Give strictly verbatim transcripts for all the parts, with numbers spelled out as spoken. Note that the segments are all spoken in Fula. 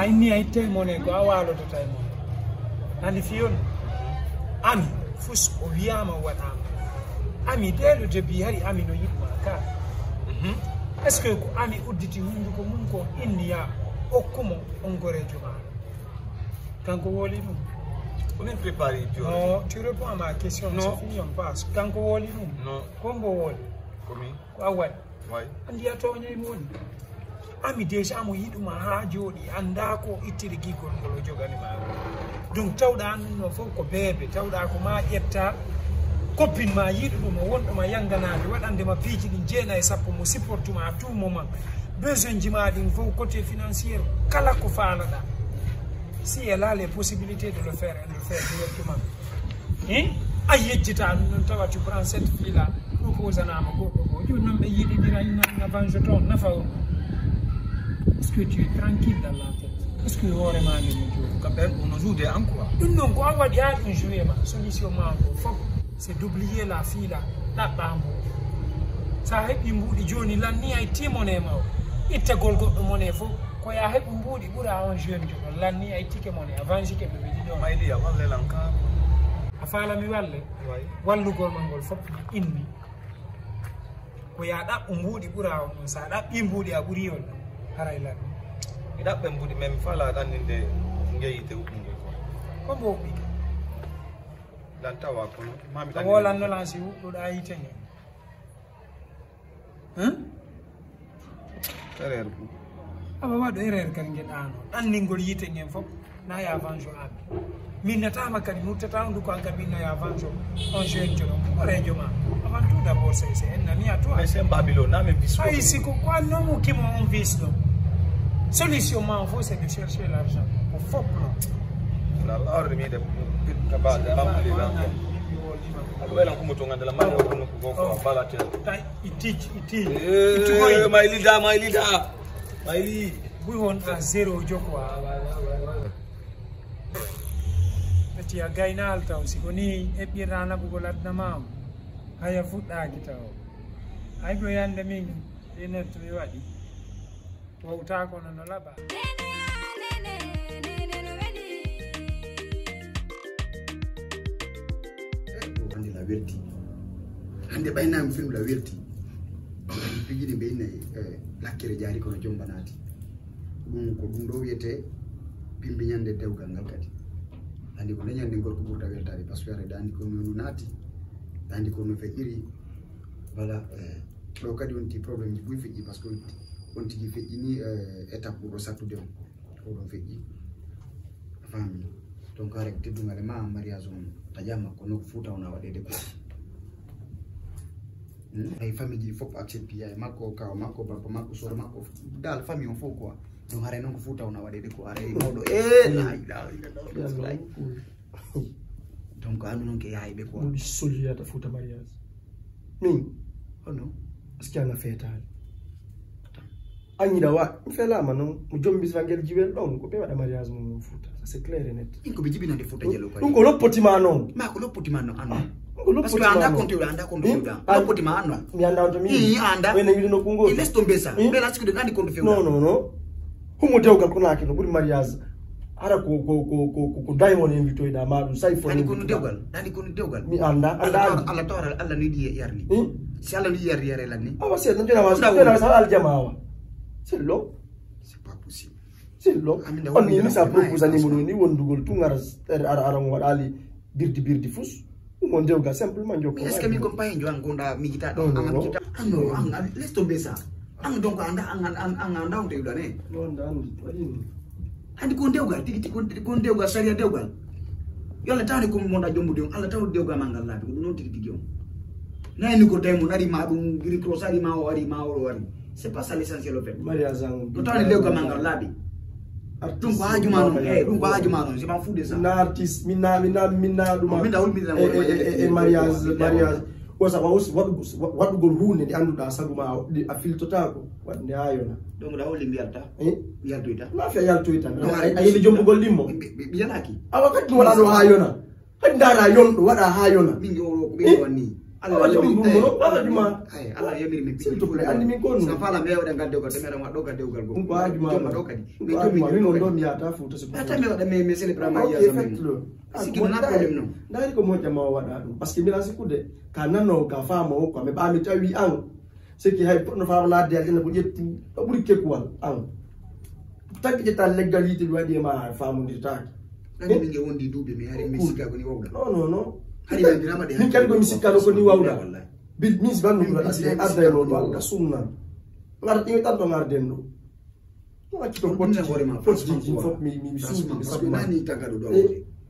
Ay ni ay tey mo ne ko a waalodata e mo. Nani fiyon. Ami, fus o wiyaama waɗaama. Ami, dès le début, hari Ami no yiɗuma ka. Mhm. Est-ce que ko Ami udditi hunnduko mum ko inni ya okkumo on goreejo ma? Kanko woli ɗum. Ko min prépare piyo. Non, tu réponds à ma question. Non. C'est fini, on passe. Kanko woli ɗum. Non. Ko mbo woli. Ko min. Ko a waɗi. Way. Andi a tooñay mo woni. Ami déjà mo yiɗuma haa jooɗi, anndaa ko ittiri giggol ngol o jogani ma. Donc tawɗa an ɗum ɗo fof ko beebe, tawɗa ko ma ƴetta copine ma yiɗuɗuma, wonɗuma yanganaade, waɗande ma piiji ɗin jeenayi e sappo mo supportuma à tout moment. Besoin ji ma ɗin fof côté financier, kala ko faalaɗa. Si elle a les possibilités de le faire, elle le fait directement. Hein? A yejjita ɗum ɗon tawa tu prends cette fille là, proposanama goɗɗo goo. Jooni noon ɓe yiɗidira ina ina venge toon nafa o. Est-ce que tu es tranquille dans la tête? Est-ce que hoore ma nde no jooɗi? Kamɓe en, on joue des en quoi? Ɗum noon ko a waɗi haa ɗum joué ma. Solution ma ko fof, c'est d'oublier la fille là, ɗaɓɓa mo. Sa heɓi mbuuɗi jooni lanni ay timone ma o. Ittagol goɗɗo mone fof, ko ya heɓu mbuuɗi ɓura on jeune jogo lanni ay tike mone a vange ke ɓe ɓe ɗiɗo. Mayli a walle lan ka. A faala mi walle? Way. Wallugol ma ngol fof mi inni. Ko ya ɗaɓɓu mbuuɗi ɓura on ɗum. Sa ɗaɓɓi mbuuɗi a ɓuri on ɗum. Haray lan. Mi ɗaɓɓe mbuuɗi, mais mi faala ɗanninde ngeyite huɓɓungol ko. Ko mbo huɓɓi? Lan tawa kono. Ma mi a ɗanninde wolanno lan si huɓɓuɗa yite nge. Hein? Erreur ko. Awa waɗo erreur kadi ngeɗano. Ɗanningol yite ngen fof. Na ya vange o ami. Min natama kadi, muttata on du ko an kadi min na ya vange o. On jeune jono. Ko rejo ma. Avant tout d'abord, c'est, c'est un ami à toi. Mais c'est un Babylone, na men bisou. Ay, si ko, ko an non mo kimo on vis ɗo. Solution ma on fof, c'est de chercher l'argent. Ko fof non. La, la, ordre mi de, ka ba, de, ba, de, ba. Aɗa waylan ko mo to ngannde la mari o kono ko ko balatel. Tay, i tij, i tij. Eh, ittugol. Maylida, maylida. Mayli. Buy won à zéro joko a. Ati a gaynal taw si ko ni eɓɓirna naɓugol adna ma o. Haya fuɗɗaaki taw. Ay ko yande min, e netto mi waɗi. Wowta kono no laɓa. Hannde la welti. Hannde ɓaynami film la welti. Piiji ɗi ɓe inne, eh, lakkere jaari kono jomba naati. Ɗum ko ɗum ɗo wiyete pimbi ñande dewgal ngal kadi. Andi ko nde ñande ngol ko ɓurta weltaade parce que ara dandi ko no naati. Dandi ko no feƴƴiri. Voilà, eh, ɗo kadi wonti problème ji buy feƴƴi parce que on tigi feƴƴini, eh, étape ɓurɗo sattude on. Ko ɗon feƴƴi. A faami? Donc, a rek teddungal e ma, mariage on taƴama, kono ko Fuuta wona waɗede ko. Hmm? Ay famille ji fof accepti yaay makko, kaw makko, baba makko, soro makko, dal famille on fof quoi. Donc, haray noon ko Fuuta wona waɗede ko, haray mawɗo, eh, la ilaha illallah, Rasulullah. Donc, anu noon ke yaay ɓe quoi. Ɗum soliyata Fuuta mariage. Min? Hono? Est-ce que a na feetaani? An yiɗa wa, mi felaama noon, mo jombi sa ngel jiwel ɗon, ko ɓe waɗa mariage mum no Fuuta. Ça, c'est clair et net. Ɗin ko ɓe jibinande Fuuta Jallo ko. Ɗum ko loppoti ma noon. Ma ko loppoti ma noon, an. Ɗum ko loppoti ma noon. Parce que a anndaa konto, a anndaa konto. Ɗum, a, loppoti ma an. Mi anndaa on to min. Ii, a anndaa. Wayno wiɗi nokku ngol. Ii, laisse tomber ça. Ɓe la sikkude anndi konto fewda. Non, non, non. Humo dewgal ko naaki no ɓuri mariage. Hara ko, ko, ko, ko, ko, ko diamond invitoyɗa ma ɗum say fo. Dani ko no dewgal, dani ko no dewgal. Mi annda, annda. Allah tawra, Allah tawra, Allah no yiɗi yarni. Hmm? Si Allah no yiɗi yarni, yare lanni. Awa, c'est, non, non, non, non, non, aljama awa. C'est long. C'est pas possible. C'est long. On ni sa propose ani mo ni wondugol tun ara, ara, ara mo waɗali birdi, birdi fus. Ɗum on dewgal simplement jokko. Est-ce que min kon payen jo an gonda mi jita ɗo? Non, non, non. An, an, laisse tomber ça. An donc anda, an, an, an, an anda on tewda ne. Non, anda, andi, waɗi ni. Andi kon dewgal, tigi, tigi, kon, kon dewgal, sariya dewgal. Yo Allah tawni ko monda jombude on, Allah tawni dewgal ma ngal laabi, ko ɗum noon tigi tigi on. Nayni ko tawi mo nari ma ɗum, giri cross ari ma o, ari ma o, o ari. C'est pas ça l'essentiel au fait. Mariage an. Ko tawni dewgal ma ngal laabi. Ɗum ko haaju ma noon, eh, ɗum ko haaju ma noon, je m'en fous de ça. Na artiste, min na, min na, min na ɗum. Min da wol, min da wol, e, e, e, e mariage, mariage. Ko sabu waɗu-, waɗugol huunde nde annduɗaa sabu ma a, a filtotaako, waɗ nde haa yona. Donc, da wol mbiyalta? Eh? Yaltoyta? Ma fi a yaltoyta. Non, a, a yeli jombugol ɗimmo? Ɓe, ɓe, ɓe yanaaki. Awa, kadi ɗum waɗa ɗo haa yona. Kadi ndaara yonɗo, waɗa haa yona. Min yo, ko ɓe wanni. Allah yamiri ɗum ɗum ɗo wala juma. Ay, Allah yamiri min. S'il te plaît, andi min ko sa fala me waɗa ngal dewgal, de meɗa waɗo ngal dewgal go. Ɗum ko ajuma. Jomma ɗo kadi. Ɗum ko ajuma. Min on ɗo mi yata futa se. Ata me waɗa me me sele brama ya zamen. Siki na problème non. Ndari ko mo jama waɗa ɗum. Parce que mi la sikude ka nanno ka famo ko me ba mi tawi an. Siki hay no famo la de aljanna ko ƴettu. Ɗo ɓuri kekuwal an. Taggi ƴetta leggal yiite mi waɗi e ma famondirtaki. Ɗan min nge wondi duuɓi mi hari mi sikka ko ni wawɗa. Non, non, non. Hari mi andira ma de. Min kadi ko mi sikka ko ni wawɗa. Wallahi. Bid min si bandu ko asi arda e lodo Allah sunna. Ngar ɗi tan to ngar den ɗo. Wacci to potti hoore ma potti ji fop mi mi suudu mi sabma. Nani tagado do.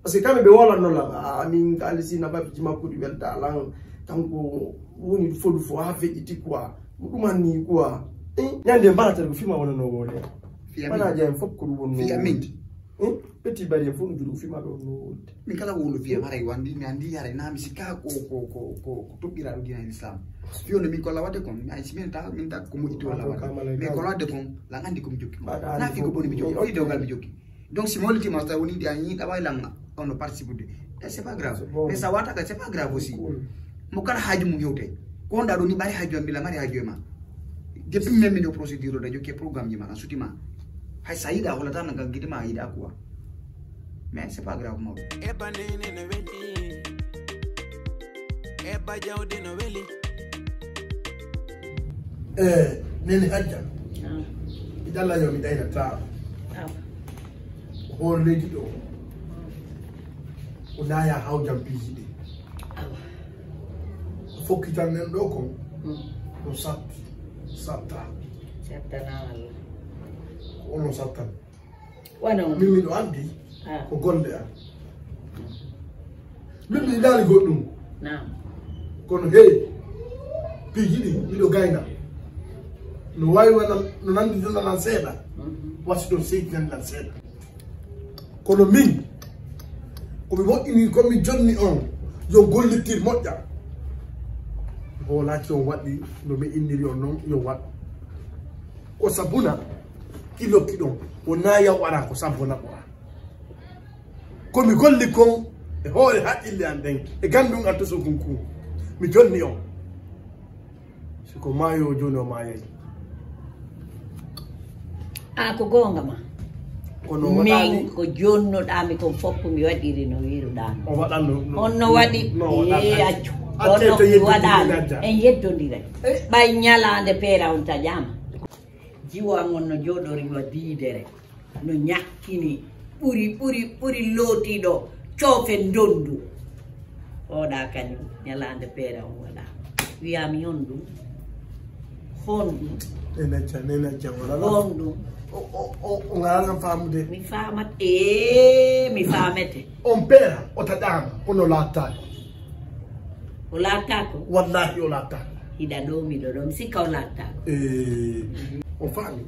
Parce que kamɓe ɓe wolanno lan amin kalisi na babiji makko ɗi welta lan. Kanko woni fodu fo ha feƴƴiti quoi. Ɗuman ni quoi. Ñande mbaɗatel ko fima wonano wode. Mana jam fop ko ɗum wonno. Fiya min. Petit bari en fof no juɗu fima ɗo no wode. Min kala wondu fiya maray wandi mi andi yare na mi sikka ko ko ko ko toɓɓiraɗo dina islam. Fiyo no min kolla wadde kon mi ay simin ta min ta ko moƴƴi wala wadde mais kolla wadde kon lan andi ko mi jokki na fi ko boni mi jokki fi dewgal mi jokki. Donc si mawliti ma taw ni di ani da way lan on no participer de. C'est pas grave mais ça wata ka c'est pas grave aussi. Mo kala haaju mum hewte ko on ɗa ɗo ni ɓari haaju am bila mari haaju e ma. Depuis même min o procédure o da jokke programme ji ma kan sutima. Hay sa yiɗa wala tan ngal giɗi ma yiɗa quoi. Mais c'est pas grave mawɗo. Ebba nene no weli. Ebba jawdi no weli. E nene hajja. Iɗalla yo mi ɗayna ta. Hoore leydi ɗo ko naya hawjam piiji ɗi. Fokkitan nen ɗo kon. Ɗum sat satta. Sattana Allah. Ko onon sattan. Wano min miɗo andi ko golle am. Min mi yiɗaali goɗɗum. Kono hey piiji ɗi miɗo gayna. No wawi wona no nandi dalalan seeɗa. Wasi ɗon seydi nandilan seeɗa. Kono min komi moƴƴini komi jonni on yo gollitir moƴƴa. Hoolaki on waɗi no mi inniri on noon yo waɗ. Ko sabuna ki lokki ɗon wona yaw ara ko sabbo naɓora. Komi golli kon e hoore haqqille an ɗen e gandun an toso kun kun mi jonni on. Siko maayo joni o maayay. A ko goonga ma. Kono min ko jonnoɗami kon fof ko mi waɗiri no wiruɗami. O waɗanno. Honno waɗi? E accu. Honno mi waɗani en yeddodiray. Ɓay ñalaande peera on taƴama. Jiwo am on no jooɗori wa diidere. No ñakkini ɓuri ɓuri ɓuri lootiiɗo coofe ndonndu. Oɗa kañum ñalaande peere on waɗa. Wiyami honɗum? Honɗum? Nenacca nenacca wala honɗum? O ngalano faamude. Mi faamat ee mi faamete. On peera o taƴaama kono laattaako. O laattaako? Wallahi o laattaako. Hiɗa ɗo miɗo ɗo mi sikka o laattaako. Ee o faami.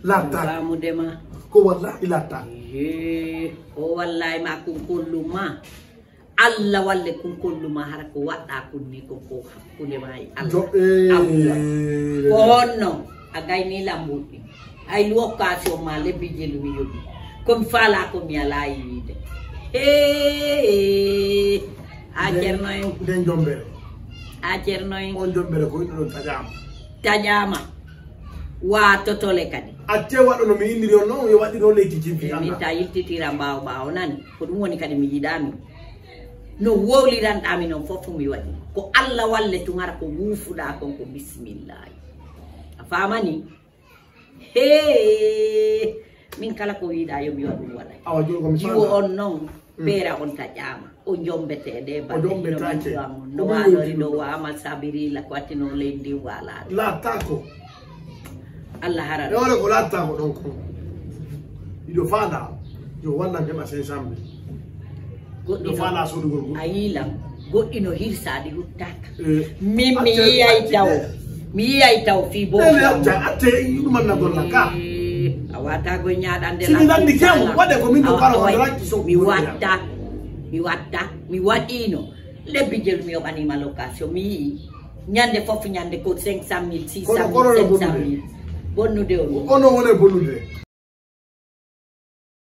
Latta. Famude ma. Ko wallahi latta. Ee o wallahi ma kun kolluma. Allah walle kun kolluma hara ko waɗɗa kun ni ko ko hakkunde ma e Allah. Ko honno a gayni lambuɗi ay location ma lebbi jelu mi yoɓi. Komi fala ko mi ala yiide. Ee a cerno en nden jombere. A cerno en on jombere ko yiɗo ɗon taƴama. Taƴama. Wa totole kadi. Acce waɗo no mi inniri on noon yo waɗi noon leydi jimpi. Min ta yiltitira ɓaawo ɓaawo nani ko ɗum woni kadi mi yiɗami. No wowliranɗami noon fof mi waɗi ko Allah walle tun hara ko wuufuɗa kon ko bisimillahi. A famani? Hee min kala ko wiɗa yo mi waɗum waɗay. Jiwo on noon. Peera on taƴama o jombete ɗe baɗɗeɗiɗomanɗoamum no walori ɗo wama sabirila ko wattino leydi ndin walaɗo. Lattako. Allah hara e ore ko lattako ɗon kon. Iɗo faala yo wallan heɓa cinq cent mille. Goɗɗi no a yiilan goɗɗi no hirsaɗi ruttaka. Min mi yiyay taw mi yiyay taw fi bo. Atte ɗumanna golla ka. A wata goy ñaɗande. Simi nandi kewmo waɗe ko min ɗo kala waɗe rakki so mi watta. Mi watta mi waɗino lebbi jelu mi yoɓanima location mi yii ñande fof ñande ko cinq cent mille six cent mille sept cent mille. Bonnude on ono wone bonnude.